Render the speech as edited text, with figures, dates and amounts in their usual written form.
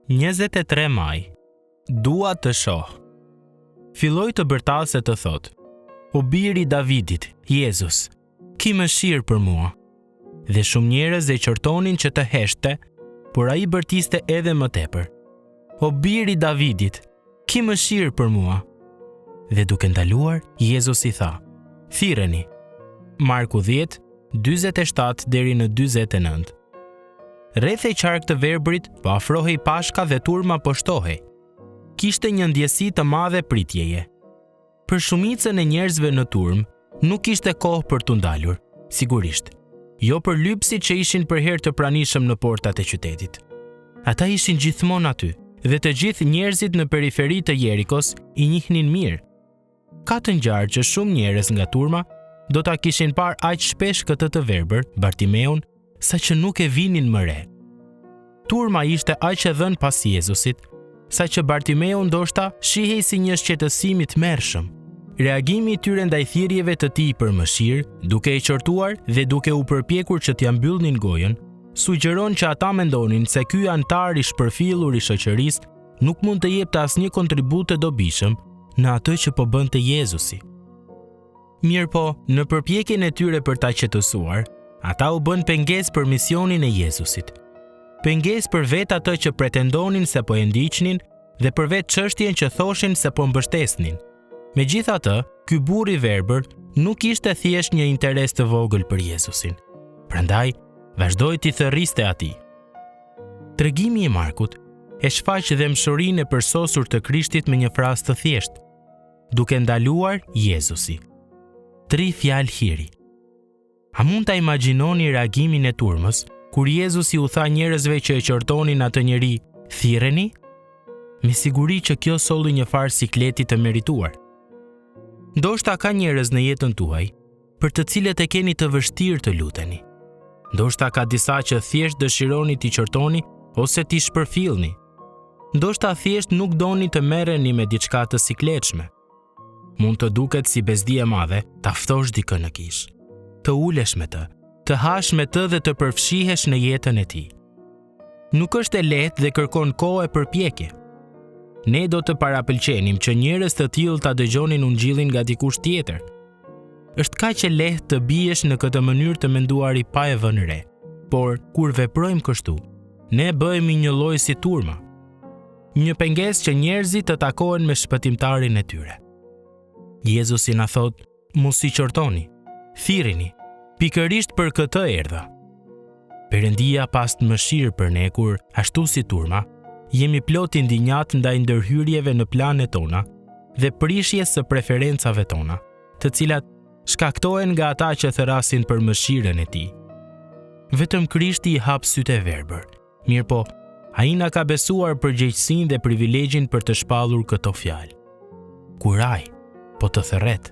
23 maj. Dua të shoh. Filloi të bërtasë e të thotë: O bir i Davidit, Jezus, ki mëshirë për mua. Dhe shumë njerëz e qortonin që të heshtte, por ai bërtiste edhe më tepër. O bir i Davidit, ki mëshirë për mua. Dhe duke ndaluar, Jezusi tha: Thirreni. Marku 10, 47 deri në 49. Rreth e qark të verbrit po afrohej Pashka dhe turma po shtohej. Kishte një ndjesi të madhe pritjeje. Për shumicën e njerëzve në turmë, nuk kishte kohë për t'u ndalur, sigurisht. Jo për lypësit që ishin përherë të pranishëm në portat e qytetit. Ata ishin gjithmonë aty dhe të gjithë njerëzit në periferi të Jerikos i njihnin mirë. Ka të ngjarë që shumë njerëz nga turma do ta kishin parë aq shpesh këtë të verbër, Bartimeun, saqë nuk e vinin më re. Turma ishte aq e dhënë pas Jezusit, saqë Bartimeu ndoshta shihej si një shqetësim i tmerrshëm. Reagimi i tyre ndaj thirrjeve të tij për mëshirë, duke e qortuar dhe duke u përpjekur që t'ia mbyllnin gojën, sugjeron që ata mendonin se ky anëtar i shpërfillur i shoqërisë nuk mund të jepte asnjë kontribut të dobishëm në atë që po bënte Jezusi. Mirëpo, në përpjekjen e tyre për ta qetësuar, ata u bënë pengesë për misionin e Jezusit. Pengesë për vetë atë që pretendonin se po e ndiqnin dhe për vetë çështjen që thoshin se po mbështesnin. Megjithatë, ky burrë i verbër nuk kishte thjesht një interes të vogël për Jezusin. Prandaj, vazhdoi t'i thërriste atij. Tregimi i Markut e shfaq dhembshurinë e përsosur të Krishtit me një frazë të thjeshtë, duke ndaluar Jezusi. Tri fjalë hiri. A mund ta imagjinoni reagimin e turmës kur Jezusi u tha njerëzve që e qortonin atë njeri, thirreni? Me siguri që kjo solli një farë sikleti të merituar. Ndoshta ka njerëz në jetën tuaj për të cilët e keni të vështirë të luteni. Ndoshta ka disa që thjesht dëshironi t'i qortoni ose t'i shpërfillni. Ndoshta thjesht nuk doni të merreni me diçka të sikletshme. Mund të duket si bezdi e madhe ta ftosh dikë në kishë, të ulesh me të, të hash me të dhe të përfshihesh në jetën e tij. Nuk është e lehtë dhe kërkon kohë e përpjekje. Ne do të parapëlqenim që njerëz të tillë ta dëgjonin ungjillin nga dikush tjetër. Është kaq e lehtë të biesh në këtë mënyrë të menduari pa e vënë re. Por, kur veprojmë kështu, ne bëhemi njëlloj si turma. Një pengesë që njerëzit të takohen me shpëtimtarin e tyre. Jezusi na thotë, Mos i qortoni, thirrini, pikërisht për këtë erdha. Perëndia pastë mëshirë për ne kur, ashtu si turma, jemi plot indinjatë ndaj ndërhyrjeve në planet tona dhe prishjes së preferencave tona, të cilat shkaktohen nga ata që thërrasin për mëshirën e tij. Vetëm Krishti i hap sytë e verbër. Mirëpo, ai na ka besuar përgjegjësinë dhe privilegjin për të shpallur këto fjalë. Kurajë, po të thërret.